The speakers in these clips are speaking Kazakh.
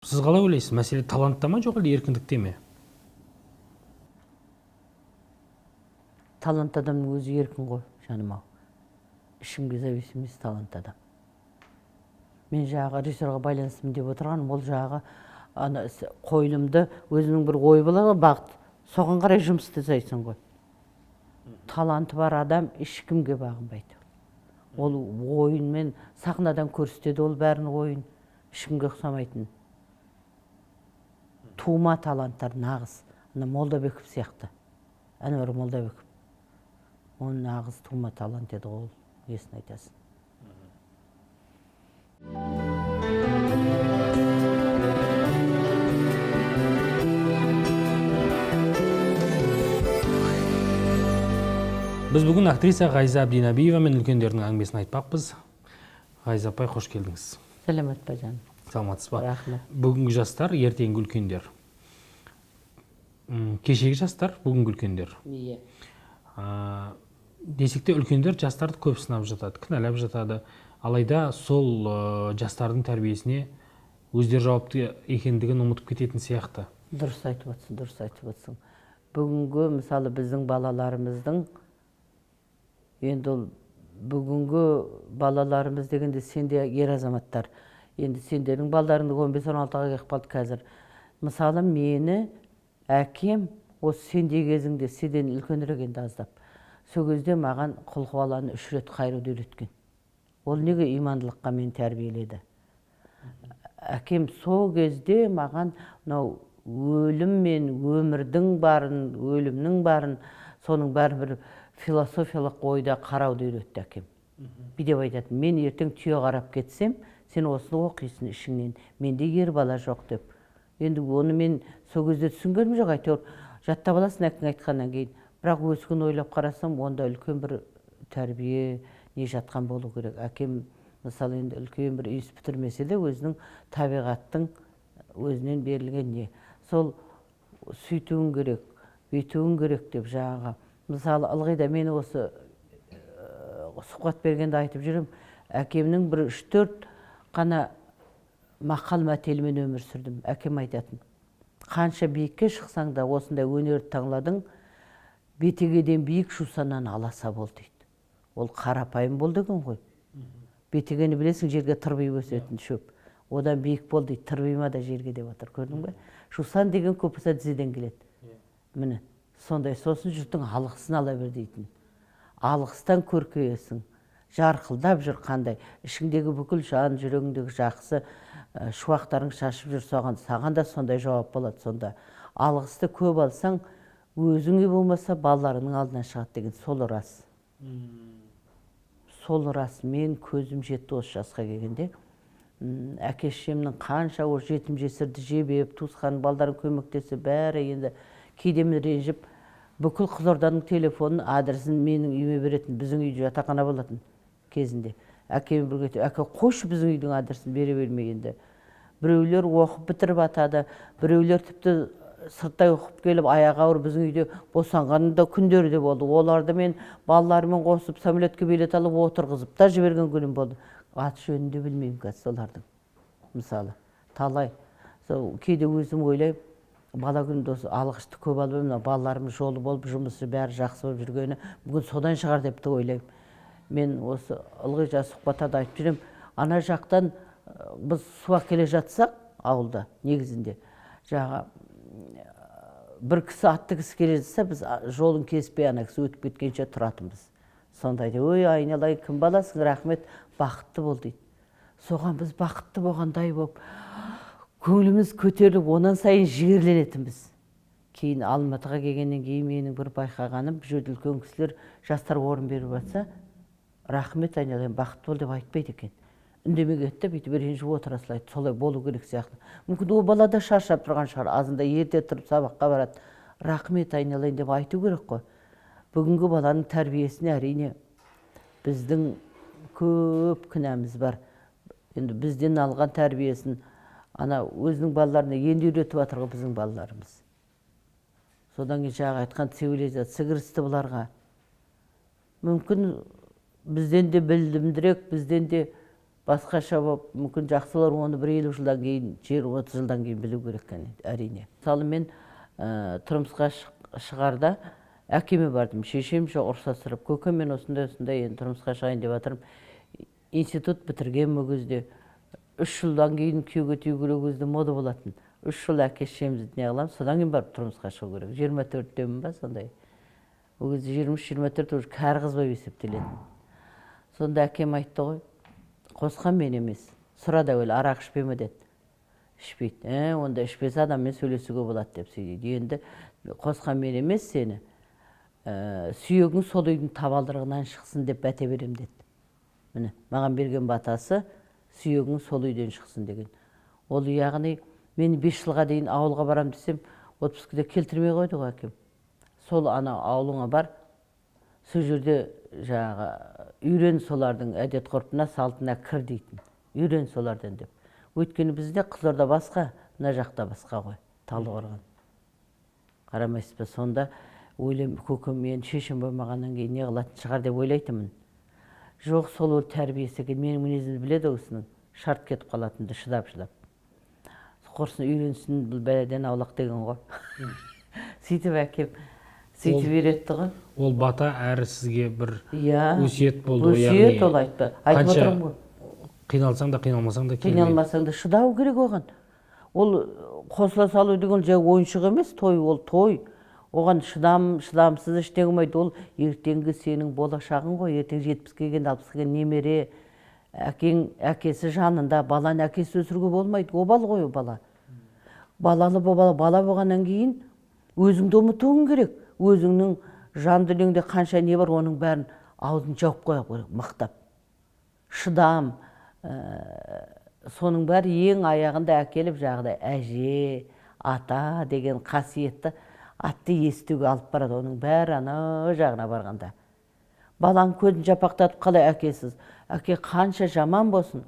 Сіз қалай ойлайсыз, мәселе талантта ма, жоқ әлде еркіндікте ме? Талантты адамның өзі еркін ғой, жаным ау. Ешкімге зависим емес талантты адам. Мен жаңағы режиссерға байланыстымын деп отырғаным, ол жағы ана қойылымды өзінің бір ойы болады ғой, бағыт, соған қарай жұмыс жасайсың ғой. Таланты бар адам ешкімге бағынбайды. Ол ойынмен сахнадан көрсетеді, ол бәрін ойын, ешкімге ұқсамайтын. Тума таланттар нағыз. Ана Молдабеков сияқты. Әнуар Молдабеков. Оның нағыз тума талант еді ғой, ол несін айтасың. Біз бүгін актриса Ғазиза Әбдинабиева мен үлкендердің әңгімесін айтпақпыз. Ғазиза апай, қош келдіңіз. Саламат па, жаным? Саламатсыз ба? Рахмет. Бүгінгі жастар, ертеңгі үлкендер. Кешегі жастар, бүгінгі үлкендер. Иә. Десек те үлкендер жастарды көп сынап жатады, кінәлап жатады. Алайда сол жастардың тәрбиесіне өздері жауапты екендігін ұмытып кететін сияқты. Дұрыс айтып отырсың, дұрыс айтып отырсың. Бүгінгі, мысалы, біздің балаларымыздың, енді ол бүгінгі балаларымыз дегенде сенде ер азаматтар. Енді сендердің балдарыңды 15-16-ға келіп қалды қазір. Мысалы, мені әкем осы сенде кезіңде, сенден үлкенірек енді аздап. Сол кезде маған құлқуаланы 3 рет қайыруды үйреткен. Ол неге имандылыққа мені тәрбиеледі? Әкем сол кезде маған мынау өлім мен өмірдің барын, өлімнің барын, соның бәрін бір философиялық ойда қарауды үйретті әкем. Бүйтіп айтатын, мен ертең түйе қарап кетсем, сен осыны оқисың ішіңнен, менде ер бала жоқ деп. Енді оны мен сол кезде түсінгенім жоқ, әйтеуір жаттап аласың әкең айтқаннан кейін. Бірақ өскін ойлап қарасам, онда үлкен бір тәрбие не жатқан болу керек. Әкем, мысалы, енді үлкен бір үй бітірмесе де өзінің табиғаттың өзінен берілген не. Сол сөйтуің керек, бүйтуің керек деп жаңағы. Мысалы, ылғи да мен осы сұхбат бергенде айтып жүрмін, әкемнің бір 3-4 қана мақал мәтелімен өмір сүрдім. Әкем айтатын, қанша биікке шықсаң да осындай өнерді таңладың, бетегеден биік жусаннан аласа бол дейді. Ол қарапайым бол деген ғой. Бетегені білесің, жерге тырбиып өсетін шөп. Одан биік бол дейді, тырбима да жерге деп отыр, көрдің бе? Жусан деген көп болса тізеден келеді. Міне, сондай. Сосын жұрттың алғысын ала бер дейтін. Алғыстан көркейесің, жарқылдап жүр қандай. Ішіңдегі бүкіл жан, жүрегіңдегі жақсы шуақтарың шашып жүр соған, саған да сондай жауап болады сонда. Алғысты көп алсаң, өзіңе болмаса балаларыңның алдынан шығады деген сол рас. Сол рас. Мен көзім жетті осы жасқа келгенде. Әке шешемнің қанша ол жетім жесірді жебеп, туысқан балдарым көмектесе, бәрі енді кейде мен ренжіп, бүкіл Қызылорданың телефонын, адресін менің үйіме беретін, біздің үйде жатақхана болатын кезінде. Әкем бірге айтты, әке, қойшы біздің үйдің адресін бере берме енді. Біреулер оқып бітіріп атады, біреулер тіпті сырттай оқып келіп, аяғы ауыр біздің үйде босанған да күндері де болды. Оларды мен балаларыммен қосып самолетке билет алып отырғызып та жіберген күнім болды. Аты жөнін де білмеймін қазір солардың. Мысалы, талай. Сол кейде өзім ойлаймын, бала күнімде осы алғышты көп алып едім, мына балаларым жолы болып, жұмысы бәрі жақсы болып жүргені бүгін содан шығар деп те ойлаймын. Мен осы ылғи жас сұхбатта айтып жүремін, ана жақтан біз су әкеле жатсақ ауылда негізінде жаңағы бір кісі атты кісі келе жатса, біз жолын кеспей ана кісі өтіп кеткенше тұратынбыз. Сонда айтады, ой, айналайын, кім баласың, рахмет, бақытты бол дейді. Соған біз бақытты болғандай болып, көңіліміз көтеріліп, онан сайын жігерленетінбіз. Кейін Алматыға келгеннен кейін менің бір байқағаным, бұл жерде үлкен кісілер жастар орын беріп жатса, рахмет, айналайын, бақытты бол деп айтпайды екен. Үндемей кетті, бүйтіп ренжіп отыра салады. Солай болу керек сияқты. Мүмкін ол бала да шаршап тұрған шығар, азында ерте тұрып сабаққа барады. Рахмет, айналайын деп айту керек қой. Бүгінгі баланың тәрбиесіне әрине біздің көп кінәміз бар. Енді бізден алған тәрбиесін ана өзінің балаларына енді үйретіп жатыр ғой біздің балаларымыз. Содан кейін жаңағы айтқан цивилизация кірісті бұларға. Мүмкін бізден де білімдірек, бізден де Басқаша болып, мүмкін жақсылар оны бір 50 жылдан кейін, 20-30 жылдан кейін білу керек екен, әрине. Мысалы, мен тұрмысқа шығарда әкеме бардым, шешем жоқ, рұқсат сұрап. Көкем, мен осындай осындай енді тұрмысқа шығайын деп жатырмын. Институт бітіргенмін ол кезде. 3 жылдан кейін күйеуге тию керек, ол кезде мода болатын. 3 жыл әке шешемізді не қыламыз, содан кейін барып тұрмысқа шығу керек. 24-темін ба сондай. Ол кезде 23-24 уже кәрі қыз болып есептелетін. Сонда әкем айтты ғой, қосқан мен емес, сұрады әуелі, арақ ішпей ме деді. Ішпейді. Онда ішпесе адаммен сөйлесуге болады деп сөйлейді. Енді қосқан мен емес сені, сүйегің сол үйдің табалдырығынан шықсын деп бәте берем деді. Міне, маған берген батасы сүйегің сол үйден шықсын деген. Ол яғни мен 5 жылға дейін ауылға барам десем, отпускіде келтірмей қойды ғой әкем. Сол ана ауылыңа бар, сол жерде жаңағы үйрен солардың әдет ғұрпына, салтына кір дейтін. Үйрен солардан деп. Өйткені бізде Қызылорда басқа, мына жақта басқа ғой, Талдықорған. Қарамайсыз ба, сонда ойлаймын, көкем мен шешем болмағаннан кейін не қылатын шығар деп ойлайтынмын. Жоқ, сол ол тәрбиесі екен, менің мінезімді біледі ол кісінің, шарт кетіп қалатынды шыдап-шыдап. Құрсын үйренсін, бұл бәледен аулақ деген ғой. Сөйтіп әкем сөйтіп үйретті ғой. Ол бата әрі сізге бір Иә. өсиет болды ғой, Өсиет яғни ол айтпа. Айтып қанша отырмын ғой. Қиналсаң да, қиналмасаң да келмейді. Қиналмасаң да шыдау керек оған. Ол қосыла салу деген жай ойыншық емес, той ол той. Оған шыдам, шыдамсыз ештеңе болмайды. Ол ертеңгі сенің болашағың ғой. Ертең 70-ке келген, 60-қа келген немере, әкең, әкесі жанында, баланы әкесі өсіруге болмайды. Обал ғой ол бала. Балалы бала, бала болғаннан кейін өзіңді ұмытуың керек. Өзіңнің жан дүниеңде қанша не бар, оның бәрін аузын жауып қоя керек, мықтап. Шыдам, соның бәрі ең аяғында әкеліп жаңағыдай әже, ата деген қасиетті атты естуге алып барады. Оның бәрі ана жағына барғанда. Баланың көзін жапақтатып қалай әкесіз? Әке қанша жаман болсын,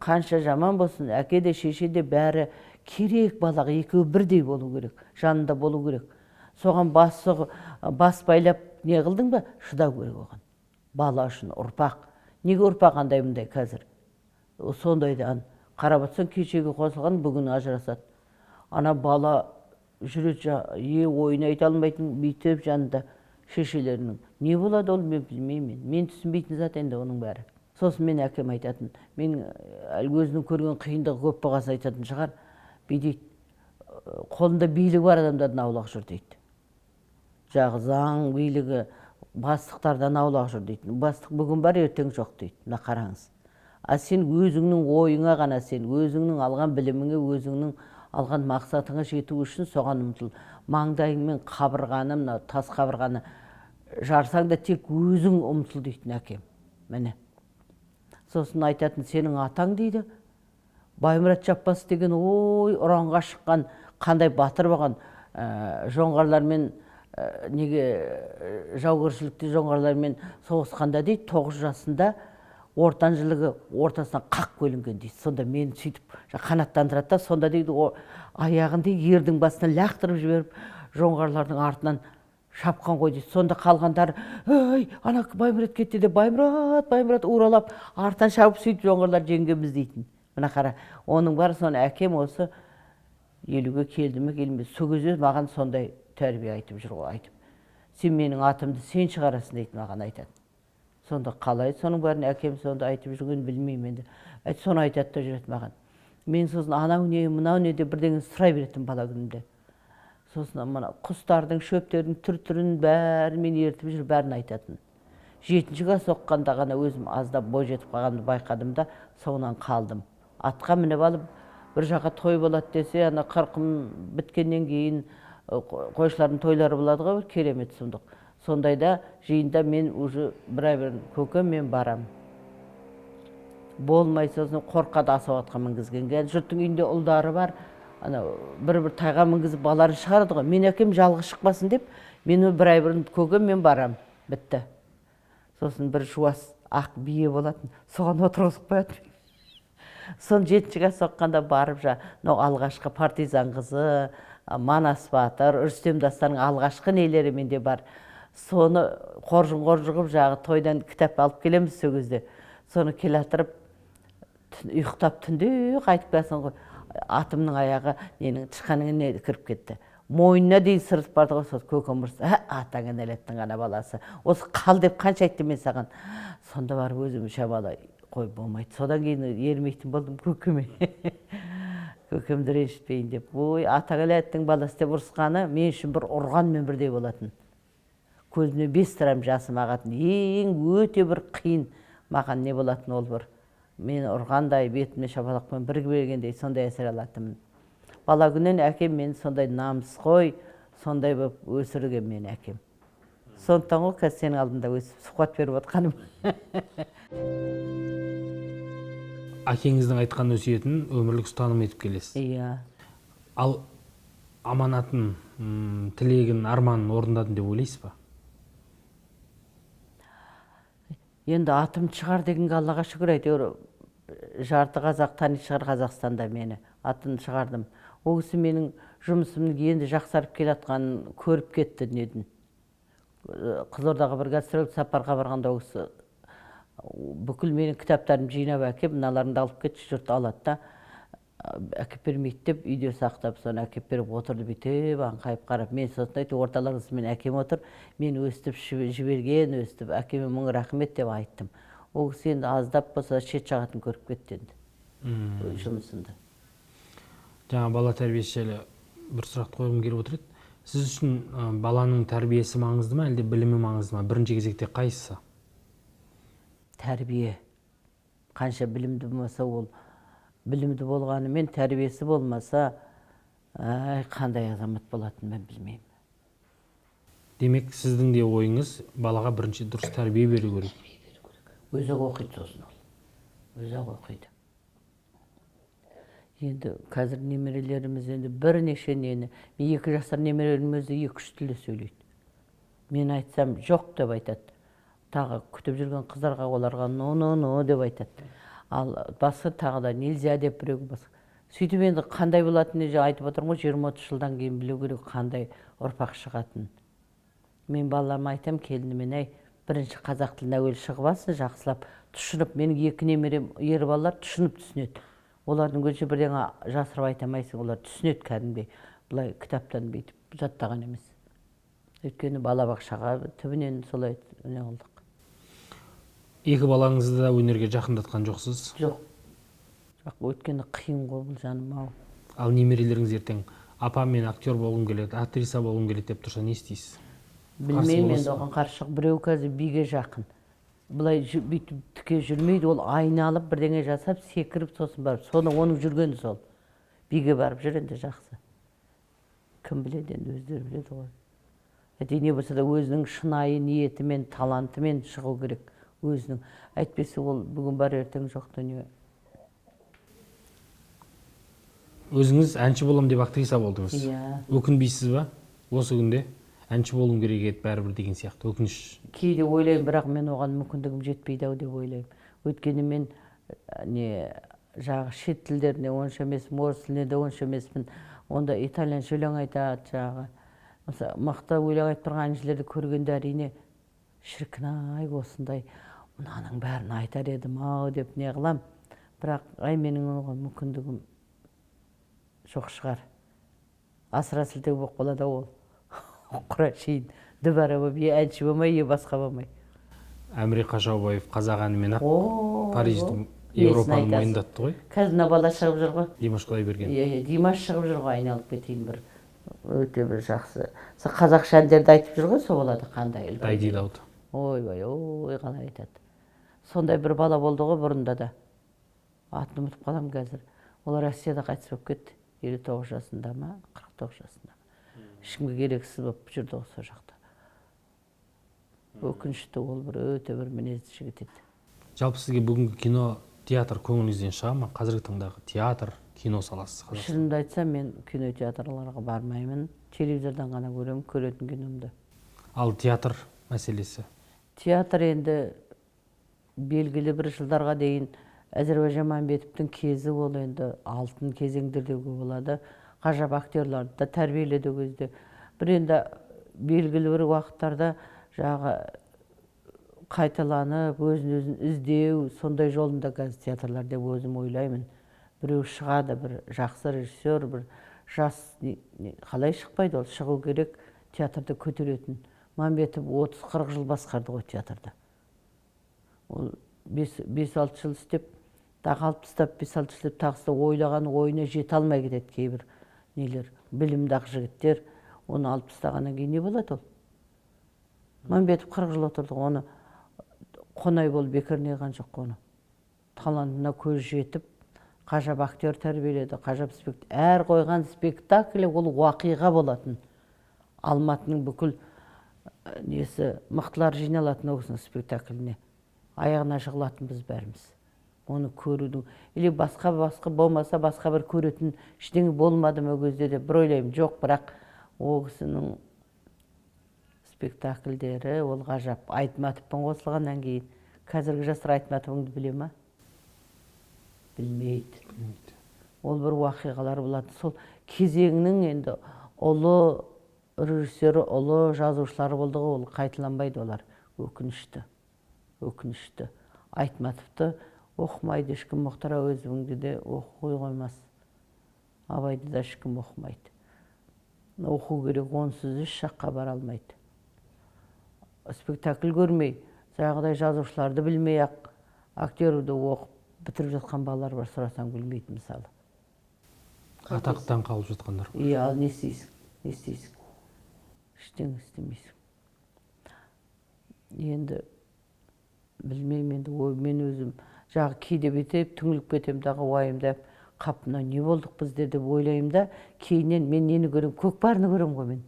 қанша жаман болсын, әке де шеше де бәрі керек балаға, екеуі бірдей болу керек, жанында болу керек. Соған бас байлап не қылдың ба, шыдау керек оған. Бала үшін, ұрпақ. Неге ұрпақ андай мындай қазір? Сондайдан қарап отырсаң, кешегі қосылған бүгін ажырасады. Ана бала жүреді, ойын айта алмайтын, бүйтіп жанында шешелерінің. Не болады ол, мен білмеймін. Мен түсінбейтін зат енді оның бәрі. Сосын мен әкем айтатын, мен әлгі өзінің көрген қиындығы көп болғасын айтатын шығар, бүй дейді, қолында билігі бар адамдардан аулақ жүр дейді. Жағы заң билігі бастықтардан аулақ жүр дейді. Бастық бүгін бар, ертең жоқ дейді. Мына қараңыз. А сен өзіңнің ойыңа ғана сен, өзіңнің алған біліміңе, өзіңнің алған мақсатыңа жету үшін соған ұмтыл. Маңдайыңмен қабырғаны, мына тас қабырғаны жарсаң да тек өзің ұмтыл дейтін әкем. Міне. Сосын айтатын, сенің атаң дейді. Баймұрат Жаппас деген ой ұранға шыққан қандай батыр болған, жоңғарлармен, неге жаугершілікте жоңғарлармен соғысқанда дейді, 9 жасында ортан жілігі ортасынан қақ бөлінген дейді. Сонда мені сөйтіп қанаттандырады да, сонда дейді, аяғын дейді, ердің басына лақтырып жіберіп, жоңғарлардың артынан шапқан ғой дейді. Сонда қалғандар, ей, ана Баймұрат кетті деп, Баймұрат, Баймұрат уралап, артынан шауып сөйтіп жоңғарлар жеңгенбіз дейтін. Мына қара, оның бәрі соны әкем осы 50-ге келді ме, келмеді. Сол кезде маған сондай тәрбие айтып жүр ғой, айтып. Сен менің атымды сен шығарасың дейді, маған айтады. Сонда қалай соның бәрін әкем сонда айтып жүргенін білмеймін енді. Айт, соны айтады да жүреді маған. Мен сосын анау не, мынау не деп бірдеңе сұрай беретін бала күнімде. Сосын мына құстардың, шөптердің түр-түрін бәрін мен ертіп жүр, бәрін айтатын. 7 класс оқығанда ғана өзім аздап бой жетіп қалғанымды байқадым да, соңынан қалдым. Атқа мініп алып, бір жаққа той болады десе, ана қырқым біткеннен кейін қойшылардың тойлары болады ғой, бір керемет сұмдық. Сондайда жиында мен уже бір ай бұрын көкем мен барам. Болмай сосын қорқады асау атқа мінгізгенге. Жұрттың үйінде ұлдары бар, ана бір-бір тайға мінгізіп баларын шығарады ғой. Мен әкем жалғыз шықпасын деп, мен бір ай бұрын көкем мен барам. Бітті. Сосын бір жуас ақ бие болатын, соған отырғызып қоятын. Сон 7 класс оқығанда барып мынау алғашқы партизан қызы, Манас батыр, Рүстем дастанның алғашқы нелері менде бар. Соны қоржын қоржын қылып жағы тойдан кітап алып келеміз сол кезде. Соны келатырып, Ұйықтап түнде қайтып келсің ғой, атымның аяғы ненің тышқанның ініне кіріп кетті. Мойнына дейін сыртып барды ғой, сол көкем ұрысты, атаңа нәлеттің ғана баласы, осы қал деп қанша айттым мен саған. Сонда барып өзім шамалы қой болмайды. Содан кейін ермейтін болдым көкеме. Көкемді ренжітпейін деп. Ой, атаңа нәлеттің баласы деп ұрысқаны мен үшін бір ұрғанмен бірдей болатын. Көзімнен 5 тарам жасым ағатын. Ең өте бір қиын маған не болатын ол бір. Мені ұрғандай, бетіме шапалақпен бір бергендей сондай әсер алатынмын. Бала күннен әкем мені сондай намысқой, сондай болып өсірген мені әкем. Сондықтан ғой қазір сенің алдында өсіп сұхбат беріп отқаным. Әкеңіздің айтқан өсиетін өмірлік ұстаным етіп келесіз. Иә. Ал аманатын, тілегін, арманын орындадым деп ойлайсыз ба? Енді атым шығар дегенге Аллаға шүкір, әйтеуір жарты қазақ тани шығар Қазақстанда мені. Атын шығардым. Ол кісі менің жұмысымның енді жақсарып келе жатқанын көріп кетті дүниеден. Қызылордаға бір гастрольдік сапарға барғанда ол кісі бүкіл менің кітаптарымды жинап әкеп, мыналарыңды алып кетші, жұрт алады да, әкеп бермейді деп үйде сақтап, соны әкеп беріп отырды бүйтіп аңқайып қарап. Мен сосын айтты, орталарыңызда мен әкем отыр, мен өстіп жіберген, өстіп әкеме мың рахмет деп айттым. Ол кісі енді аздап болса шет жағатын көріп кетті енді жұмысында. Жаңа бала тәрбиесі жайлы бір сұрақты қойғым келіп отыр еді. Сіз үшін баланың тәрбиесі маңызды ма, әлде білімі маңызды ма? Бірінші кезекте қайсысы? Тәрбие. Қанша білімді болмаса, ол білімді болғанымен тәрбиесі болмаса, ай, қандай азамат болатынын мен білмеймін. Демек, сіздің де ойыңыз балаға бірінші дұрыс тәрбие беру керек. Тәрбие беру керек. Өзі-ақ оқиды сосын ол. Өзі-ақ оқиды. Енді қазір немерелеріміз енді бірнеше нені, мен 2 жасар немерелерім өзі 2-3 тілде сөйлейді. Мен айтсам жоқ деп айтады. Тағы күтіп жүрген қыздарға оларға но-но-но деп айтады. Ал басы тағы да нельзя деп біреу басқа. Сөйтіп енді қандай болатынын жаңа айтып отырмын ғой, 20-30 жылдан кейін білу керек қандай ұрпақ шығатынын. Мен балаларыма айтамын, келініме, әй, бірінші қазақ тілін әуелі шығып алсын, жақсылап тұшынып. Менің 2 немерем ер балалар тұшынып түсінеді. Олардың көзінше бірдеңе жасырып айта алмайсың, олар түсінеді кәдімгідей. Былай кітаптан бүйтіп жаттаған емес. Өйткені балабақшаға түбінен солай не қылдық. 2 балаңызды да өнерге жақындатқан жоқсыз? Жоқ. Жоқ, өйткені қиын ғой бұл, жаным ау. Ал немерелеріңіз ертең апа мен актер болғым келеді, актриса болғым келеді деп тұрса не істейсіз? Білмеймін енді оған қарсы шығып. Біреу қазір биге жақын. Былай бүйтіп тіке жүрмейді, ол айналып бірдеңе жасап, секіріп сосын барып, соны оның жүргені сол. Биге барып жүр енді жақсы. Кім біледі енді, өздері біледі ғой. Әйтеуір не болса да өзінің шынайы ниетімен, талантымен шығу керек өзінің. Әйтпесе ол бүгін бар, ертең жоқ дүние. Өзіңіз әнші болам деп актриса болдыңыз. Иә. Өкінбейсіз ба? Осы күнде әнші болуым керек еді бәрібір деген сияқты өкініш. Кейде ойлаймын, бірақ мен оған мүмкіндігім жетпейді ау деп ойлаймын. Өйткені мен не жағы шет тілдеріне онша емеспін, орыс тіліне де онша емеспін. Онда итальянша өлең айтады жағы. Мысалы, мықты өлең айтып тұрған әншілерді көргенде әрине шіркін-ай осындай мынаның бәрін айтар едім ау деп не қылам. Бірақ ай менің оған мүмкіндігім жоқ шығар. Асыра сілтеу болып қалады ол. Құра шейін дүбара болып, е әнші болмай, е басқа болмай. Әміре Қашаубаев қазақ әнімен ақ О, Париждің, несін Еуропаны айтасың? мойындатты ғой. Қазір мына бала шығып жүр ғой. Димаш Құдайберген. Иә, иә, Димаш шығып жүр ғой, айналып кетейін бір. Өте бір жақсы. Сол қазақша әндерді айтып жүр ғой, сол балада қандай үлкен. Дайди Дауд. Ойбай, ой, қалай айтады. Сондай бір бала болды ғой бұрында да. Атын ұмытып қаламын қазір. Ол Россияда қайтыс болып кетті. 59 жасында ма, 49 жасында ма. Ешкімге керексіз болып жүрді ғой сол жақта. Өкінішті, ол бір өте бір мінезді жігіт еді. Жалпы сізге бүгінгі кино, театр көңіліңізден шыға ма? Қазіргі таңдағы театр, кино саласы Қазақстанда. Шынымды айтсам, мен кино театрларға бармаймын. Телевизордан ғана көремін, көретін киномды. Ал театр мәселесі? Театр енді белгілі бір жылдарға дейін Әзірбайжан Мәмбетовтің кезі ол енді алтын кезеңдер деуге болады. Ғажап актерларды да тәрбиеледі ол кезде. Бір енді белгілі бір уақыттарда жағы Қайталанып, өзін өзін іздеу, сондай жолында қазір театрлар деп өзім ойлаймын. Біреу шығады, бір жақсы режиссер, бір жас, қалай шықпайды ол, шығу керек театрды көтеретін. Мамбетов 30-40 жыл басқарды ғой театрды. Ол 5-6 жыл істеп, тағы алып тастап, 5-6 жыл істеп, тағы ойлаған ойына жете алмай кетеді кейбір нелер, білімді ақ жігіттер, оны алып тастағаннан кейін не болады ол? Мамбетов 40 жыл отырды, оны қонай болып бекер неған жоқ оны. Талантына көз жетіп, қажап актер тәрбиеледі, қажап әр қойған спектаклі ол уақиға болатын. Алматының бүкіл несі мықтылар жиналатын ол кісінің спектакліне. Аяғына жығылатын біз бәріміз. Оны көрудің, или басқа болмаса басқа бір көретін ештеңе болмады ма кезде деп бір ойлаймын. Жоқ, бірақ ол кісінің спектакльдері ол ғажап. Айтматовпен қосылғаннан кейін қазіргі жастар Айтматовыңды біле ма? Білмейді. Ол бір уақиғалар болады. Сол кезеңнің енді ұлы режиссері, ұлы жазушылары болды ғой, ол қайталанбайды олар. Өкінішті. Өкінішті. Айтматовты оқымайды ешкім, Мұхтар Әуезовіңді де оқи қоймас. Абайды да ешкім оқымайды. Оқу керек, онсыз еш жаққа бара алмайды. Спектакль көрмей, жаңағыдай жазушыларды білмей ақ актерді оқып бітіріп жатқан балалар бар, сұрасаң білмейді мысалы. Атақтан қалып жатқандар. Иә, ал не істейсің? Не істейсің? Ештеңе істемейсің. Енді білмеймін енді, мен өзім жағы кейде бүйтіп түңіліп кетемін дағы, уайымдап, қап, мынау не болдық біздер деп ойлаймын да, кейіннен мен нені көремін? Көкпарны көремін ғой мен.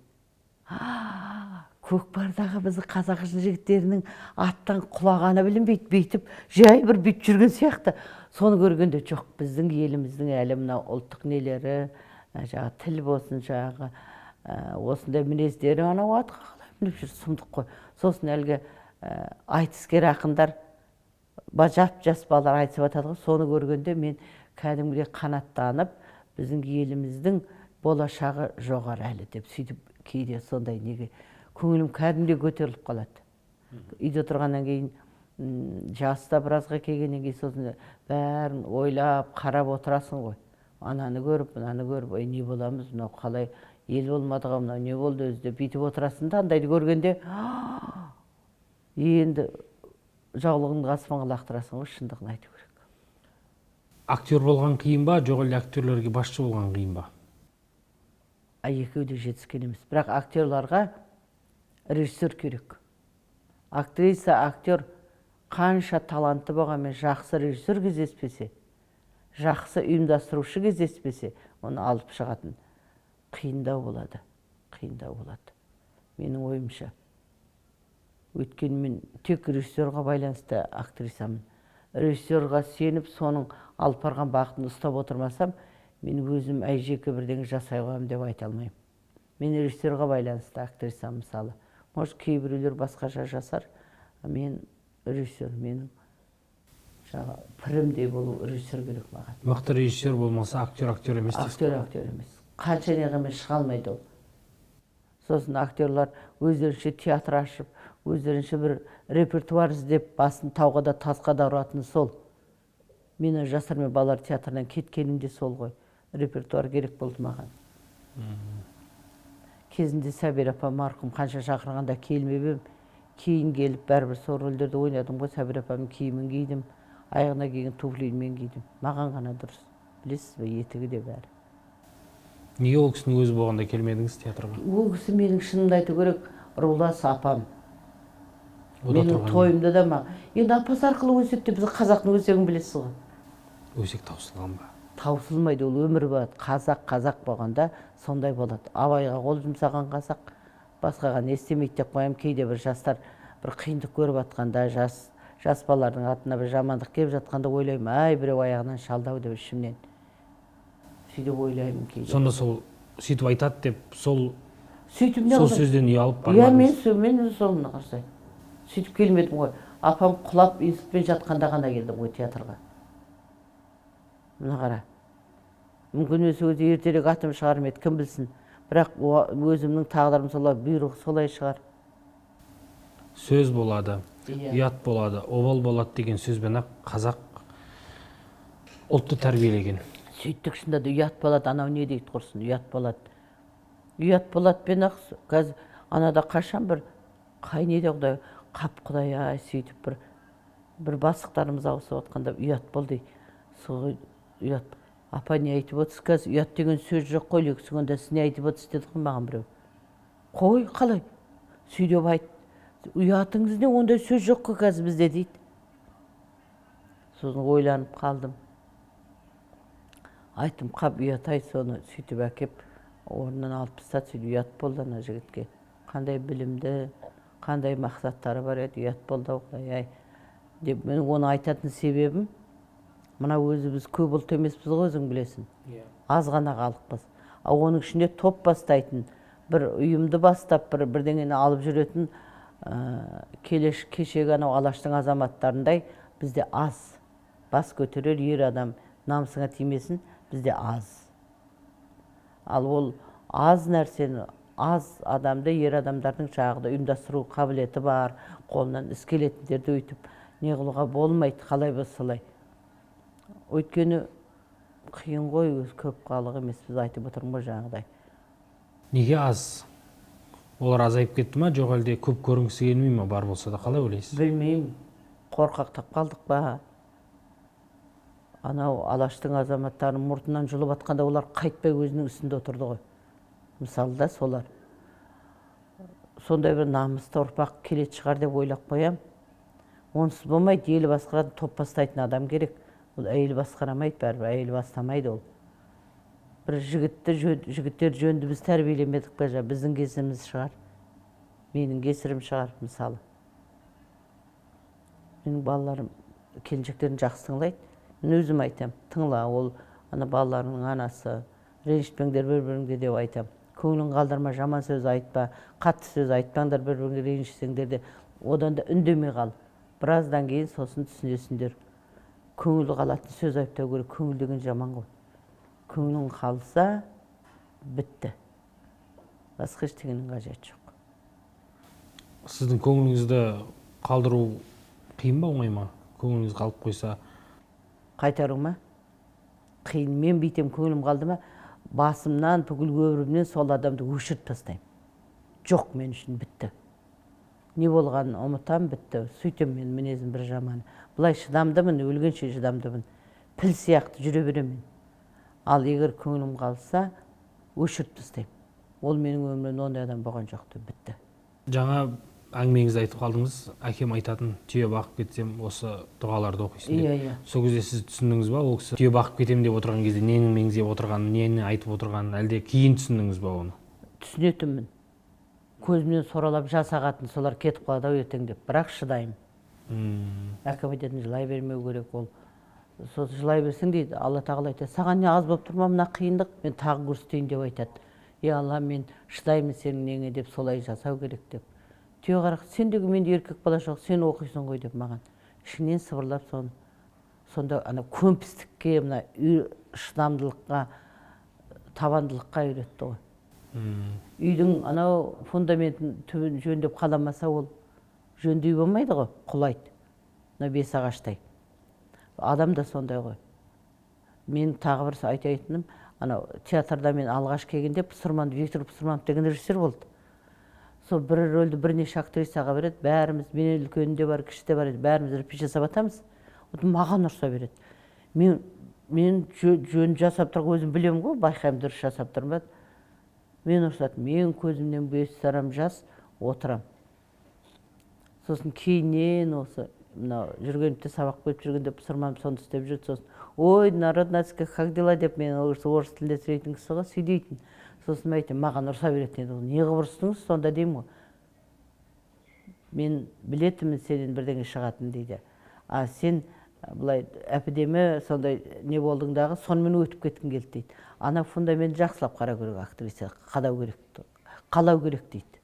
Көкпардағы біздің қазақ жігіттерінің аттан құлағаны білінбейді, бүйтіп жай бір бүйтіп жүрген сияқты. Соны көргенде жоқ, біздің еліміздің әлі мынау ұлттық нелері, жаңағы тіл болсын, жаңағы осындай мінездері, анау атқа қалай мініп жүр, сұмдық қой. Сосын әлгі айтыскер ақындар, жап жас балалар айтысып жатады ғой, соны көргенде мен кәдімгідей қанаттанып, біздің еліміздің болашағы жоғары әлі деп сөйтіп кейде сондай неге көңілім кәдімгідей көтеріліп қалады. Үйде отырғаннан кейін, жас та біразға келгеннен кейін сосын бәрін ойлап, қарап отырасың ғой. Ананы көріп, мынаны көріп, ой, не боламыз, мынау қалай ел болмады ғой, мынау не болды өзі деп бүйтіп отырасың да, андайды көргенде енді жаулығыңды аспанға лақтырасың ғой, шындығын айту керек. Актер болған қиын ба, жоқ әлде актерлерге басшы болған қиын ба? Екеуі де жетіскен емес. Бірақ актерларға режиссер керек. Актриса, актер қанша талантты болғанмен жақсы режиссер кездеспесе, жақсы ұйымдастырушы кездеспесе, оны алып шығатын қиындау болады. Қиындау болады. Менің ойымша. Өйткені мен тек режиссерға байланысты актрисамын. Режиссерға сеніп, соның алып барған бағытын ұстап отырмасам, мен өзім әй жеке бірдеңе жасай қоямын деп айта алмаймын. Мен режиссерға байланысты актрисамын мысалы. Может, кейбіреулер басқаша жасар, мен режиссер, менің жаңағы пірімдей болу режиссер керек маған. Мықты режиссер болмаса, актер актер емес дейсіз. Актер актер емес. Қанша неғымен шыға алмайды ол. Сосын актерлар өздерінше театр ашып, өздерінше бір репертуар іздеп, басын тауға да тасқа да ұратыны сол. Мен жастар мен балалар театрынан кеткенім де сол ғой. Репертуар керек болды маған. Кезінде Сәбира апа марқұм қанша шақырғанда келмеп едім. Кейін келіп бәрібір сол рөлдерді ойнадым ғой. Сәбира апамның киімін кидім, аяғына киген туфлиін мен кидім. Маған ғана дұрыс. Білесіз бе, етігі де бәрі. Неге ол кісінің өзі болғанда келмедіңіз театрға? Ол кісі менің шынымды айту керек, рулас апам. Менің тойымда да маған. Енді апасы арқылы өсекте біз қазақтың өсегін білесіз ғой. Өсек таусылған ба? Таусылмайды, ол өмір болады. Қазақ қазақ болғанда сондай болады. Абайға қол жұмсаған қазақ басқаға не істемейді деп қоямын. Кейде бір жастар бір қиындық көріп жатқанда, жас балалардың атына бір жамандық келіп жатқанда ойлаймын, ай, біреу аяғынан шалды-ау деп ішімнен. Сөйтіп ойлаймын кейде. Сонда сол сөйтіп айтады деп сол сөйтіп сол сөзден ұялып бармадыңыз? Иә, мен соны қарасай. Сөйтіп келмедім ғой. Апам құлап инсультпен жатқанда ғана келдім ғой театрға. Мына қара. Мүмкін өзі өзі ертерек атым шығар ма еді, кім білсін. Бірақ өзімнің тағдырым солай, бұйрық солай шығар. Сөз болады. Иә. Ұят болады, обал болады деген сөзбен ақ қазақ ұлтты тәрбиелеген. Сөйттік, шынында да ұят болады, анау не дейді құрсын, ұят болады. Ұят болады пен ақ қазір анада қашан бір қай неде, құдай қап, құдай ай, сөйтіп бір бастықтарымыз ауысып жатқанда ұят болды. Сол ұят, апа, не айтып отырсыз, қазір ұят деген сөз жоқ қой лексиконда, сіз не айтып отырсыз деді ғой маған біреу. Қой, қалай сөйлеп айт, ұятыңыз не, ондай сөз жоқ қой қазір бізде дейді. Сосын ойланып қалдым, айттым, қап, ұят ай, соны сөйтіп әкеп орнынан алып тастады. Сөйтіп ұят болды ана жігітке, қандай білімді, қандай мақсаттары бар еді, ұят болды ау, құдай ай деп. Мен оны айтатын себебім, мына өзіміз көп ұлт емеспіз ғой, өзің білесің. Иә. Аз ғана халықпыз, ал оның ішінде топ бастайтын, бір ұйымды бастап, бір бірдеңені алып жүретін кешегі анау Алаштың азаматтарындай бізде аз. Бас көтерер ер адам, намысыңа тимесін, бізде аз. Ал ол аз нәрсені, аз адамды, ер адамдардың жаңағыдай ұйымдастыру қабілеті бар, қолынан іс келетіндерді өйтіп не қылуға болмайды, қалай болса солай. Өйткені қиын ғой, өзі көп халық емеспіз, айтып отырмын ғой жаңағыдай. Неге аз? Олар азайып кетті ма, жоқ әлде көп көрінгісі келмей ма, бар болса да, қалай ойлайсыз? Білмеймін, қорқақтап қалдық па? Анау Алаштың азаматтарын мұртынан жұлып атқанда олар қайтпай өзінің үстінде отырды ғой, мысалы да. Солар сондай бір намысты ұрпақ келетін шығар деп ойлап қоямын. Онсыз болмайды, ел басқаратын, топ бастайтын адам керек. Ол әйел басқара алмайды бәрібір, әйел бастамайды ол. Бір жігітті жігіттер жөнді біз тәрбиелемедік пе, жаңа біздің кесіріміз шығар, менің кесірім шығар. Мысалы, менің балаларым келіншектерін жақсы тыңдайды. Мен өзім айтамын, тыңла, ол ана балаларының анасы, ренжітпеңдер бір біріңді деп айтамын. Көңілін қалдырма, жаман сөз айтпа, қатты сөз айтпаңдар бір біріңе, ренжісеңдер де, одан да үндемей қал, біраздан кейін сосын түсінесіңдер. Көңіл қалатын сөз айтпау керек, көңіл деген жаман ғой, көңілің қалса бітті, басқа ештеңенің қажеті жоқ. Сіздің көңіліңізді қалдыру қиын ба, оңай ма, көңіліңіз қалып қойса? Қайтару ма? Қиын. Мен бүйтем, көңілім қалды ма, басымнан, бүкіл өмірімнен сол адамды өшіріп тастаймын. Жоқ, мен үшін бітті, не болғанын ұмытамын, бітті. Сөйтемін. Мен мінезім бір жаманы, былай шыдамдымын, өлгенше шыдамдымын, піл сияқты жүре беремін. Ал егер көңілім қалса, өшіріп тастаймын, ол менің өмірімде ондай адам болған жоқ деп, бітті. Жаңа әңгімеңізде айтып қалдыңыз, әкем айтатын, түйе бағып кетсем, осы дұғаларды оқисың деп. Иә, иә. Сол кезде сіз түсіндіңіз ба, ол кісі түйе бағып кетемін деп отырған кезде нені меңзеп отырғанын, нені айтып отырғанын, әлде кейін түсіндіңіз ба оны? Түсінетінмін, көзімнен соралап жас ағатын, солар кетіп қалады ау ертең деп, бірақ шыдаймын. Әкем айтатын, жылай бермеу керек ол, сосын жылай берсең дейді, Алла тағала айтады, саған не аз болып тұр ма мына қиындық, мен тағы көрсетейін деп айтады. Е, Алла, мен шыдаймын сенің неңе деп, солай жасау керек деп. Түйе қарақ, сен де, менде еркек бала жоқ, сен оқисың ғой деп маған ішіңнен сыбырлап. Соны сонда ана көнпістікке, мына шыдамдылыққа, табандылыққа үйретті ғой. Үйдің анау фундаментін, түбін жөндеп қаламаса, ол жөндей болмайды ғой, құлайды мына бес ағаштай. Адам да сондай ғой. Мен тағы бір айтатыным, анау театрда мен алғаш келгенде Пұсырманов, Виктор Пұсырманов деген режиссер болды. Сол бір рөлді бірнеше актрисаға береді. Бәріміз, менен үлкені де бар, кіші де бар еді, бәріміз репетиция жасап жатамыз. Вот маған ұрса береді. Мен жөн жасап тұрған өзім білемін ғой, байқаймын, дұрыс жасап тұрмын ба. Мен ұрсады, мен көзімнен бес тарам жас, отырам. Сосын кейіннен осы мынау Жүргеновте сабақ беріп жүргенде Пұсырманов соны істеп жүрді. Сосын, ой, народная как дела деп, мен ол кісі орыс тілінде сөйлейтін кісі ғой, сөйлейтін. Сосын мен айтамын, маған ұрса беретін еді. Не қылып ұрыстыңыз сонда деймін ғой. Мен білетінмін сенен бірдеңе шығатын дейді. А сен былай әпідемі сондай не болдың дағы, сонымен өтіп кеткің келді дейді. Ана фундаментті жақсылап қарау керек, актриса қадау керек, қалау керек дейді.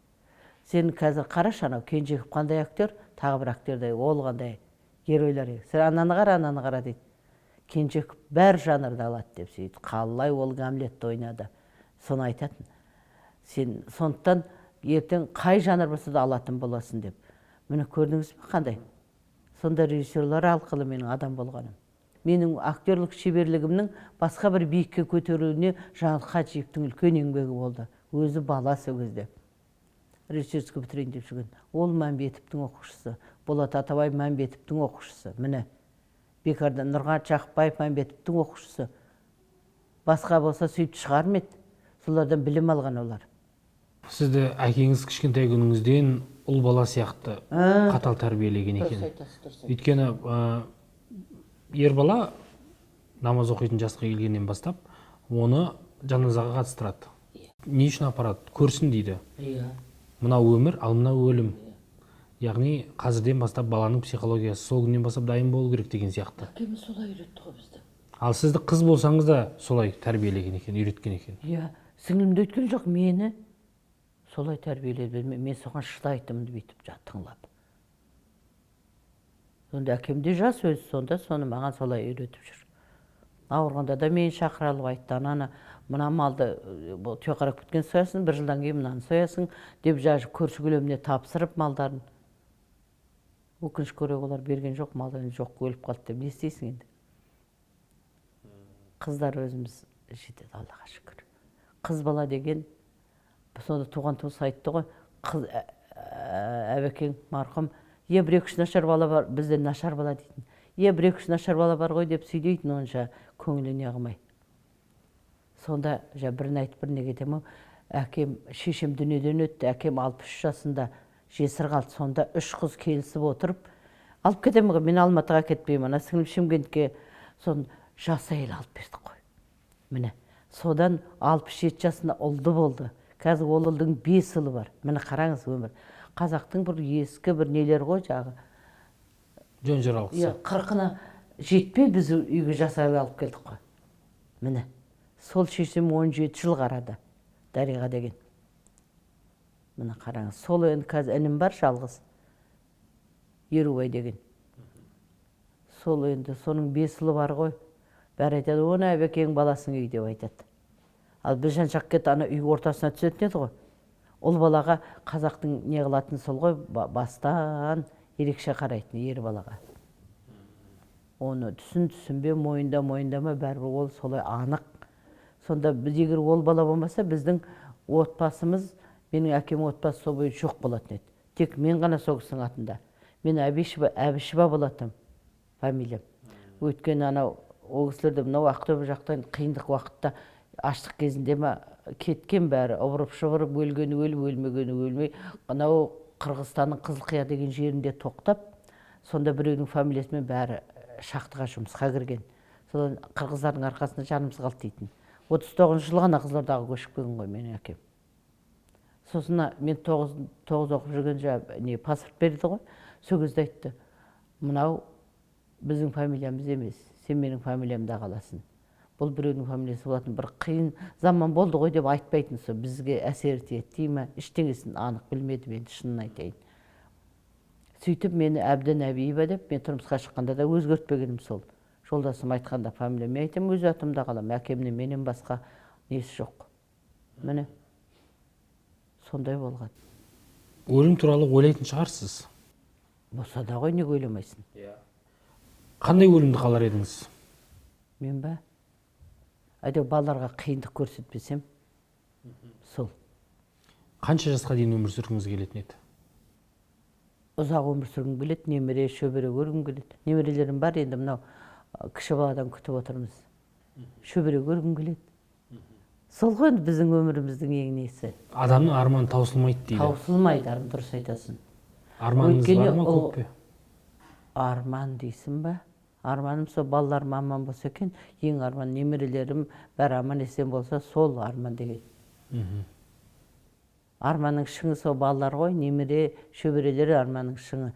Сен қазір қарашы, анау Кенжеков қандай актер, тағы бір актердай, ол қандай геройлар, сен ананы қара, ананы қара дейді. Кенжеков бәр жанрды алады деп сөйтіп, қалай ол Гамлетті ойнады, соны айтатын. Сен сондықтан ертең қай жанр болса да алатын боласың деп. Міне, көрдіңіз бе қандай? Сонда режиссерлар арқылы менің адам болғаным. Менің актерлік шеберлігімнің басқа бір биікке көтеруіне Жанат Хаджиевтің үлкен еңбегі болды. Өзі бала сол кезде. Режиссерский бітірейін деп жүрген. Ол Мәмбетовтің оқушысы. Болат Атабай Мәмбетовтің оқушысы. Міне, бекардан Нұрғат Жақыпбаев Мәмбетовтің оқушысы. Басқа болса, сөйтіп шығар ма еді? Солардан білім алған олар. Сізді әкеңіз кішкентай күніңізден ұл бала сияқты қатал тәрбиелеген екен. Өйткені ер бала намаз оқитын жасқа келгеннен бастап, оны жаназаға қатыстырады. Не үшін апарады? Көрсін дейді. Мынау өмір, ал мынау өлім. Яғни қазірден бастап баланың психологиясы сол күннен бастап дайын болу керек деген сияқты. Әкеміз солай үйретті ғой бізді. Ал сізді қыз болсаңыз да, солай тәрбиелеген екен, үйреткен екен. Иә, сіңлімді өйткен жоқ, мені солай тәрбиеледі. Мен соған шыдайтынмын бүйтіп тыңлап. Сонда әкем де жас өзі, сонда соны маған солай үйретіп жүр. Ауырғанда да мені шақыра алып айтты: «Ананы, мына малды, бұл түйеқарап кеткен, соясың, бір жылдан кейін мынаны соясың», – деп, даже көрші көлеміне тапсырып малдарын. Өкінішке орай, олар берген жоқ малдан, жоқ, өліп қалды деп. Не істейсің енді? Қыздар өзіміз жетеді, Аллаға шүкір. Қыз бала деген сонда туған туыс айтты ғой, қыз Әбекең марқұм: «Е, бір екі үш нашар бала бар бізде, нашар бала», – дейтін. «Е, бір екі үш нашар бала бар ғой», – деп сөйлейтін, онша көңіліне қылмай. Сонда жа бірін айтып, біріне кетемін ау. Әкем, шешем дүниеден өтті, әкем 63 жасында жесір қалды. Сонда үш қыз келісіп отырып алып кетемін ғой, мен Алматыға кетпеймін, ана сіңлім Шымкентке. Соны жас әйел алып бердік қой. Міне, содан 67 жасында ұлды болды. Қазір ол ұлдың бес ұлы бар. Міне, қараңыз, өмір, қазақтың бір ескі бір нелері ғой жағы. Жөн жоралғысы. Иә, 40-ына жетпей біз үйге жас әйел алып келдік қой. Міне, сол шешем 17 жыл қарады, Дариға деген. Міне, қараңыз, сол енді қазір інім бар жалғыз, Ерубай деген. Сол енді соның бес ұлы бар ғой. Бәрі айтады: «Оны Әбекең баласының үйі», – деп айтады. Ал біз жан жаққа кетіп, ана үй ортасына түсетін еді ғой. Ұл балаға қазақтың не қылатыны сол ғой, бастан ерекше қарайтын ер балаға. Оны түсін, түсінбе, мойында, мойындама, бәрібір ол солай анық. Сонда біз, егер ол бала болмаса, біздің отбасымыз, менің әкем отбасы сол бойы жоқ болатын еді. Тек мен ғана сол кісінің атында. Мен Әбішева, Әбішева болатынмын фамилиям. Өйткені анау ол кісілер де мынау Ақтөбе жақтан қиындық уақытта, аштық кезінде ма, кеткен бәрі ыбырып шыбырып, өлгені өліп, өлмегені өлмей, анау Қырғызстанның Қызылқия деген жерінде тоқтап, сонда біреудің фамилиясымен бәрі шахтаға жұмысқа кірген. Содан қырғыздардың арқасында жанымыз қалды дейтін. 39-жылы ғана Қызылордаға көшіп келген ғой менің әкем. Сосын мен тоғыз оқып жүрген, жаңа не, паспорт берді ғой, сол кезде айтты: «Мынау біздің фамилиямыз емес, сен менің фамилиямда қаласың». Бұл біреудің фамилиясы болатын, бір қиын заман болды ғой деп айтпайтын. Сол бізге әсер етеді дей ма, ештеңесін анық білмедім енді, шынын айтайын. Сөйтіп мені Әбден Әбиева деп, мен тұрмысқа шыққанда да өзгертпегенім сол. Жолдасым айтқанда фамилия, мен айтамын: «Өз атымда қаламын, әкемнен менен басқа несі жоқ». Міне, сондай болған. Өлім туралы ойлайтын шығарсыз. Болса да ғой, неге ойламайсың? Иә, қандай өлімді қалар едіңіз? Мен ба? Әйтеуір балаларға қиындық көрсетпесем сол. Қанша жасқа дейін өмір сүргіңіз келетін еді? Ұзақ өмір сүргім келеді, немере шөбере көргім келеді. Немерелерім бар енді, мынау кіші баладан күтіп отырмыз. Шөбере көргім келеді. Сол ғой енді біздің өміріміздің ең несі. Адамның арманы таусылмайды дейді. Таусылмайды арман, дұрыс айтасың. Арманыңыз Өйткені бар ма, көп пе? Арман дейсің ба? Арманым сол балаларым аман болса екен. Ең арман немерелерім бәрі аман есен болса, сол арман деген. Арманның шыңы сол балалар ғой, немере шөберелер арманның шыңы.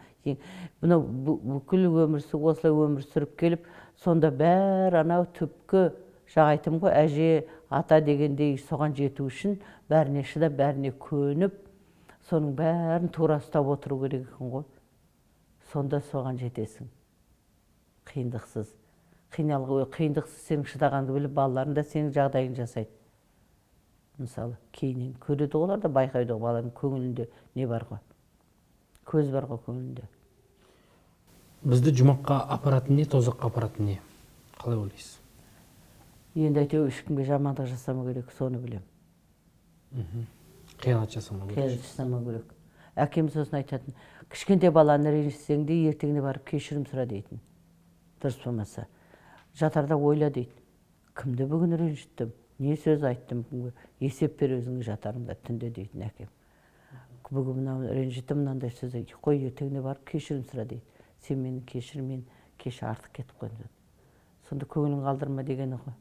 Мынау бүкіл өмір осылай өмір сүріп келіп, сонда бәрі анау түпкі жаңа айттым ғой, әже, ата дегендей, соған жету үшін бәріне шыдап, бәріне көніп, соның бәрін тура ұстап отыру керек екен ғой. Сонда соған жетесің қиындықсыз. Қиындықсыз сенің шыдағаныңды біліп, балаларың да сенің жағдайыңды жасайды. Мысалы, кейіннен көреді ғой олар да, байқайды ғой баланың көңілінде не бар ғой. Көз бар ғой көңілінде. Бізді жұмаққа апаратын не, тозаққа апаратын не? Қалай ойлайсыз? Енді әйтеуір ешкімге жамандық жасамау керек, соны білемін. Қиянат жасамау керек. Қиянат жасамау керек. Әкем сосын айтатын, кішкентай баланы ренжітсең де ертеңіне барып кешірім сұра дейтін. Дұрыс болмаса. Жатарда ойла дейді. Кімді бүгін ренжіттім, не сөз айттым бүгінгі, есеп бер өзіңе жатарыңда түнде дейтін әкем. Бүгін мынау ренжіттім, мынандай сөз айт, қой ертеңіне барып кешірім сұра дейді. Сен мені кешір, мен кеше артық кетіп қойдым деді. Сонда көңілін қалдырма дегені ғой.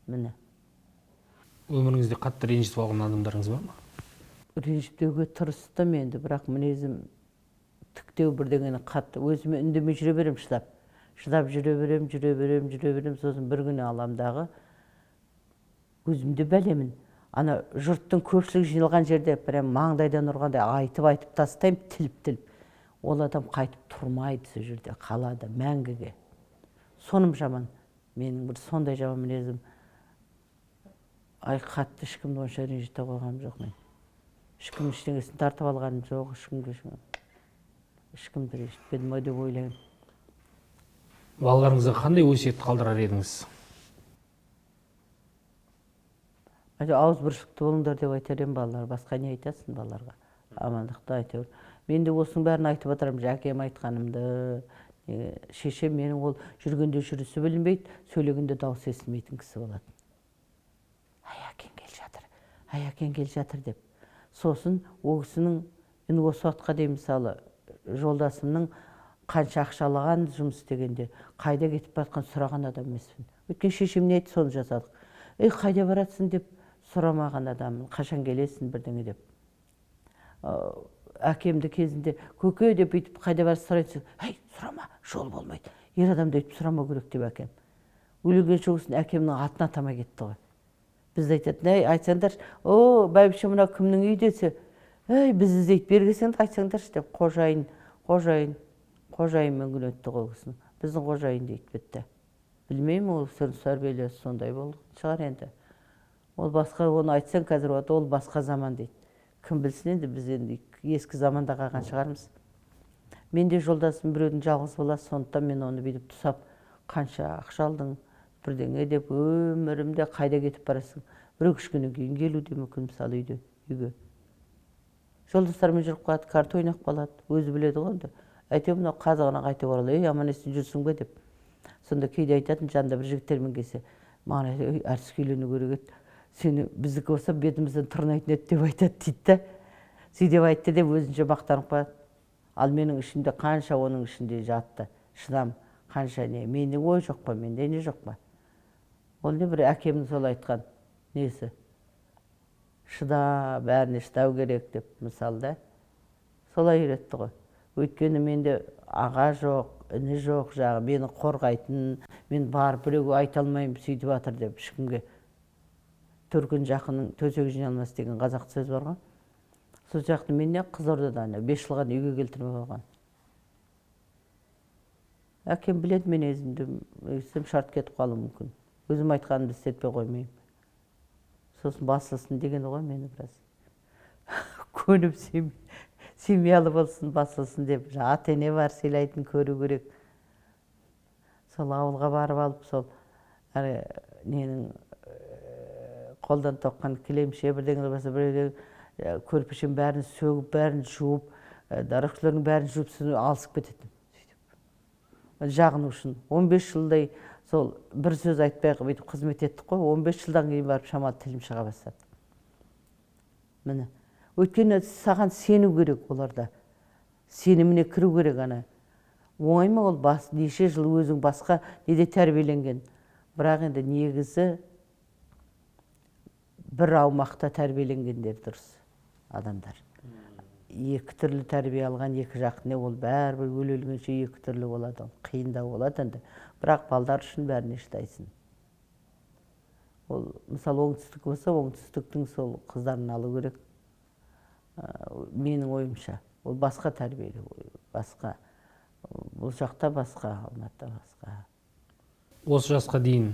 Міне. Өміріңізде қатты ренжітіп алған адамдарыңыз бар ма? Ренжітпеуге тырыстым енді, бірақ мінезім тіктеу бірдеңені қатты. Өзіме үндемей жүре беремін шыдап. Шыдап жүре беремін, жүре беремін, жүре беремін. Сосын бір күні алам дағы өзімді бәлемін. Ана жұрттың көпшілік жиналған жерде прям маңдайдан ұрғандай айтып-айтып тастаймын, тіліп-тіліп. Ол адам қайтып тұрмайды сол жерде, қалады мәңгіге. Соным жаман. Менің бір сондай жаман мінезім. Ай, қатты ешкімді онша ренжіте қойғаным жоқ мен. Ешкімнің ештеңесін тартып алғаным жоқ, ешкімді ренжітпедім ау деп ойлаймын. Балаларыңызға қандай өсиет қалдырар едіңіз? Ауызбіршілікті болыңдар деп айтар едім балалар. Басқа не айтасың балаларға? Амандықты әйтеуір. Мен де осының бәрін айтып отырамын, әкем айтқанымды. Шешем менің ол жүргенде жүрісі білінбейді, сөйлегенде дауысы естілмейтін кісі болатын. Ай, әкең келе жатыр, ай, әкең келе жатыр деп. Сосын ол кісінің, енді осы уақытқа дейін мысалы жолдасымның қанша ақша алған жұмыс істегенде, қайда кетіп бара жатқанын сұраған адам емеспін. Өйткені шешем не айтты, соны жасадық. Ей, қайда баратсың деп сұрамаған адаммын, қашан келесің бірдеңе деп. Әкемді кезінде көке деп бүйтіп қайда барасың сұрайды, әй, сұрама, жол болмайды. Ер адамды өйтіп сұрамау керек деп әкем. Өлген соң әкемнің атын атамай кетті ғой. Бізді айтатын, әй, айтсаңдаршы, о, бәйбіше мынау кімнің үйі десе, әй, бізді іздейді, бері келсеңдер, айтсаңдаршы деп, қожайын, қожайын, қожайынмен күн өтті ғой кісінің. Біздің қожайын дейді бітті. Білмеймін, ол кісінің тәрбиелесі сондай болды шығар енді. Ол басқа, оны айтсаң қазір болады, ол басқа заман дейді. Кім білсін енді, біз енді ескі заманда қалған шығармыз. Мен де жолдасым біреудің жалғыз баласы, сондықтан мен оны бүйтіп тұсап, қанша ақша алдың, бірдеңе деп өмірімде қайда кетіп барасың. Біреу кішкене кейін келуі де мүмкін, мысалы үйге. Жолдастарымен жүріп қалады, карта ойнап қалады, өзі біледі ғой енді. Әйтеуір мынау қазығына қайтып оралады, ей, аман есен жүрсің бе деп. Сонда кейде айтатын, жанында бір жігіттермен келсе, маған айтады, ей, әртіске үйлену керек еді, сені біздікі болса бетімізден тырнайтын еді деп айтады дейді да. Сөйтіп айтты деп өзінше мақтанып қояды. Ал менің ішімде қанша оның ішінде жатты, шыдам, қанша не, менде ой жоқ па, менде не жоқ па. Ол не бір әкемнің сол айтқан несі, шыда, бәріне шыдау керек деп мысалы да. Солай үйретті ғой. Өйткені менде аға жоқ, іні жоқ, жағы мені қорғайтын, мен барып біреуге айта алмаймын сөйтіп жатыр деп ешкімге. Төркін жақынның төсегі жиналмас деген қазақ сөз бар ғой. Сол жақты мен не Қызылордада ана 5 жылға үйге келтірмей қойған. Әкем біледі мен өзімді, өйстем шарт кетіп қалуым мүмкін. Өзім айтқанымды істетпей қоймаймын. Сосын басылсын дегені ғой мені біраз. Көніп семьялы болсын, басылсын деп. Ата-ене бар, сыйлайтын көру керек. Сол ауылға барып алып, сол әрі ненің қолдан тоққан кілемше бірдеңе болса, біреуден көрпешем бәрін сөгіп, бәрін жуып, дарақшылардың бәрін жуып, соны алысып кететін. Сөйтіп. Жағыну үшін. 15 жылдай сол бір сөз айтпай бүйтіп қызмет еттік қой, 15 жылдан кейін барып шамалы тілім шыға бастады. Міне. Өйткені саған сену керек оларда. Сеніміне кіру керек ана. Оңай ма ол бас, неше жыл өзің басқа неде тәрбиеленген. Бірақ енді негізі бір аумақта тәрбиеленгендер дұрыс адамдар. Екі түрлі тәрбие алған екі жақ не ол бәрібір өле өлгенше екі түрлі болады, ол қиындау болады енді. Бірақ балдар үшін бәріне шыдайсың. Ол мысалы оңтүстік болса, оңтүстіктің сол қыздарын алу керек. Менің ойымша, ол басқа тәрбиелеу, басқа. Бұл жақта басқа, Алматыда басқа. Осы жасқа дейін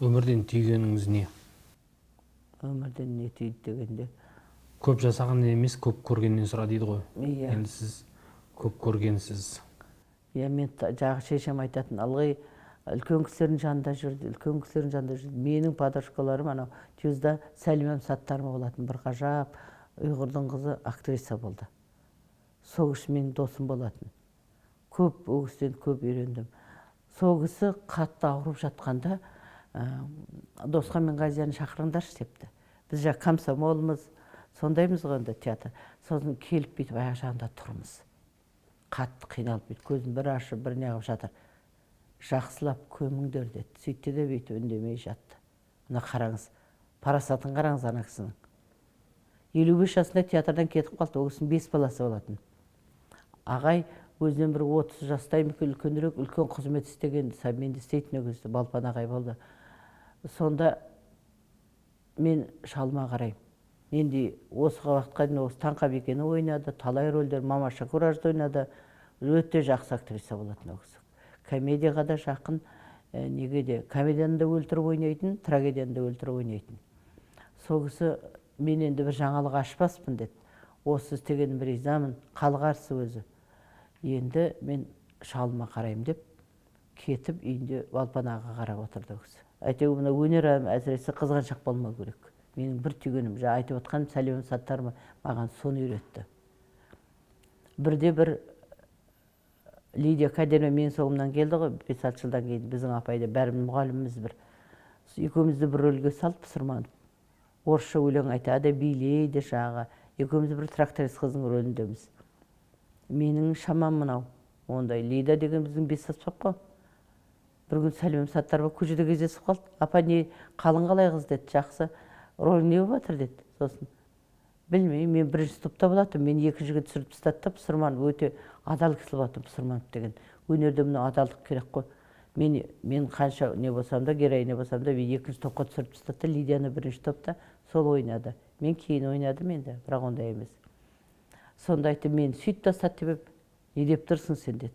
өмірден түйгеніңіз не? Өмірден не түйді дегенде, Көп жасағаннан емес, көп көргеннен сұра дейді ғой. Иә. Енді сіз көп көргенсіз. Иә, мен жағы шешем айтатын, ылғи үлкен кісілердің жанында жүрді, үлкен кісілердің жанында жүрді. Менің подружкаларым анау ТЮЗда Сәлимам Саттарова болатын, бір ғажап ұйғырдың қызы актриса болды. Сол кісі менің досым болатын. Көп ол кісіден көп үйрендім. Сол кісі қатты ауырып жатқанда, Досхан мен Ғазияны шақырыңдаршы депті. Біз жаңа комсомолмыз, сондаймыз ғой енді театр. Сосын келіп бүйтіп аяқ жағында тұрмыз. Қатты қиналып бүйтіп көзін бір ашып, бір неғып жатыр. Жақсылап көміңдер деді. Сөйтті де бүйтіп үндемей жатты. Мына қараңыз, парасатын қараңыз ана кісінің. 55 жасында театрдан кетіп қалды. Ол кісінің 5 баласы болатын. Ағай өзінен бір 30 жастай үлкенірек, үлкен қызмет істеген, Совминде істейтін ол кезде, Балпан ағай болды. Сонда мен шалыма қараймын. Менде осы уақытқа дейін осы Таңқа бикені ойнады, талай рөлдер, Мама Шакуражды ойнады. Өте жақсы актриса болатын ол кісі. Комедияға да жақын, неге де, комедияны да өлтіріп ойнайтын, трагедияны да өлтіріп ойнайтын. Сол кісі мен енді бір жаңалық ашпаспын деді. Осы істегенім ризамын, халық арсы өзі. Енді мен шалыма қараймын деп кетіп үйінде Балпан ағаға қарап отырды ол кісі. Әйтеуір мына өнер әсіресе қызғаншақ болмау керек. Менің бір түйгенім, жаңа айтып отқаным Сәлимам Саттарова маған соны үйретті. Бірде бір Лидия Каденова менің соңымнан келді ғой, 5-6 жылдан кейін біздің апай да бәріміз мұғаліміміз бір. Екеумізді бір рөлге салып Пұсырманов. Орысша өлең айтады, билейді жағы. Екеуміз бір тракторист қыздың рөліндеміз. Менің шамам мынау. Ондай Лида деген біздің 5 аспап қой. Бір күн Сәлимам Саттарова көшеде кездесіп қалды. Апа, не қалың қалай қыз деді, жақсы. Ролің не болып жатыр деді. Сосын білмеймін, мен бірінші топта болатынмын, мен екіншіге түсіріп тастады да Пұсырманов өте адал кісі болатын Пұсырманов деген. Өнерде мына адалдық керек қой. Мен қанша не болсам да, героиня болсам да, мен екінші топқа түсіріп тастады да, Лидияны бірінші топта сол ойнады. Мен кейін ойнадым енді, бірақ ондай емес. Сонда айтты, мен сөйтіп тастады деп, не деп тұрсың сен деді.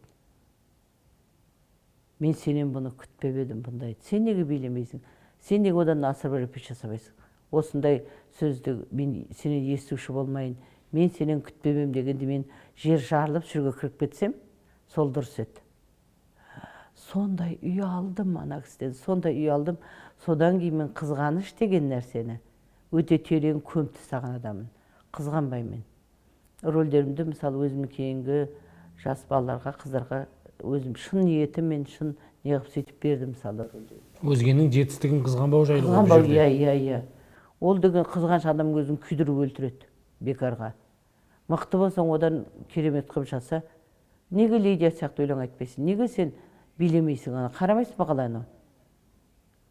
Мен сенен бұны күтпеп едім бұндайды. Сен неге билемейсің? Сен неге одан асырып репетиция жасамайсың? Осындай сөзді мен сенен естуші болмайын, мен сенен күтпеп едім дегенде мен жер жарылып жерге кіріп кетсем, сол дұрыс еді. Сондай үй алдым ана кісіден, сондай үй алдым. Содан кейін мен қызғаныш деген нәрсені өте терең көміп тастаған адаммын. Қызғанбаймын мен. Рөлдерімді мысалы өзім кейінгі жас балаларға, қыздарға өзім шын ниетіммен, шын неғып сөйтіп бердім мысалы. Өзгенің жетістігін қызғанбау жайлы ғой бұл Қызғанбау, жерде. иә, иә, иә. Ол деген қызғаныш адам өзін күйдіріп өлтіреді бекарға. Мықты болсаң одан керемет қылып жаса, неге Лидия сияқты өлең айтпайсың? Неге сен билемейсің ана? Қарамайсың ба қалай анау?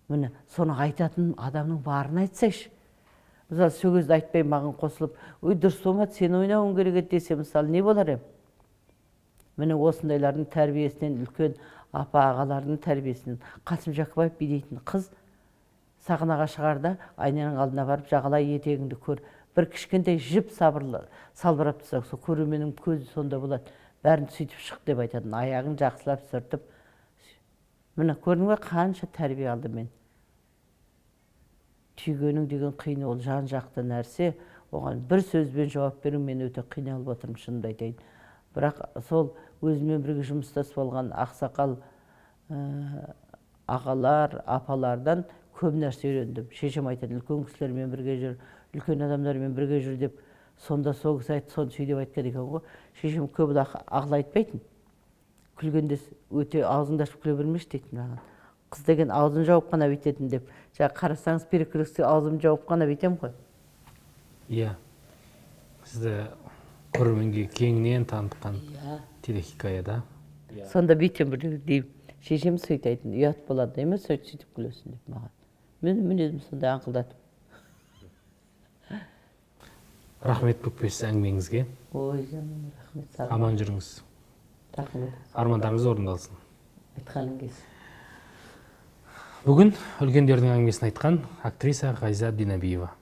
Міне, соны айтатын адамның барын айтсайшы. Мысалы, сол кезде айтпай маған қосылып, ой, дұрыс болмады, сен ойнауың керек еді десе, мысалы, не болар ем? Міне, осындайлардың тәрбиесінен, үлкен апа ағалардың тәрбиесінен. Қасым Жақыбаев билейтін қыз сахнаға шығарда айнаның алдына барып жағалай етегіңді көр. Бір кішкентай жіп сабырлы салбырап тұрса, сол көрерменнің көзі сонда болады. Бәрін сөйтіп шық деп айтатын, аяғын жақсылап сүртіп. Міне, көрдің бе, қанша тәрбие алдым мен. Түйгенің деген қиын, ол жан жақты нәрсе. Оған бір сөзбен жауап беру мен өте қиналып отырмын, шынымды айтайын. Бірақ сол өзімен бірге жұмыстас болған ақсақал, ағалар, апалардан көп нәрсе үйрендім. Шешем айтады, үлкен кісілермен бірге жүр, үлкен адамдармен бірге жүр деп. Сонда сол кісі айтты, соны сүй деп айтқан екен ғой. Шешем көп ақыл айтпайтын. Күлгенде өте аузыңды ашып күле бермеші дейтін маған. Қыз деген аузын жауып қана бүйтетін деп. Жаңа қарасаңыз перекрестте аузымды жауып қана бүйтемін ғой. Иә. Сізді көрерменге кеңінен танытқан телехикаяда. Сонда бүйтемін бір деймін. Шешем сөйтіп айтатын, ұят болады емес, сөйтіп күлесің деп маған. Мен мінезім сондай аңқылдатып. Рахмет бүкпесіз әңгімеңізге. Ой, жаным, рахмет саған. Аман жүріңіз. Рахмет. Армандарыңыз орындалсын. Айтқаның келсін. Бүгін үлкендердің әңгімесін айтқан актриса Ғазиза Әбдінәбиева.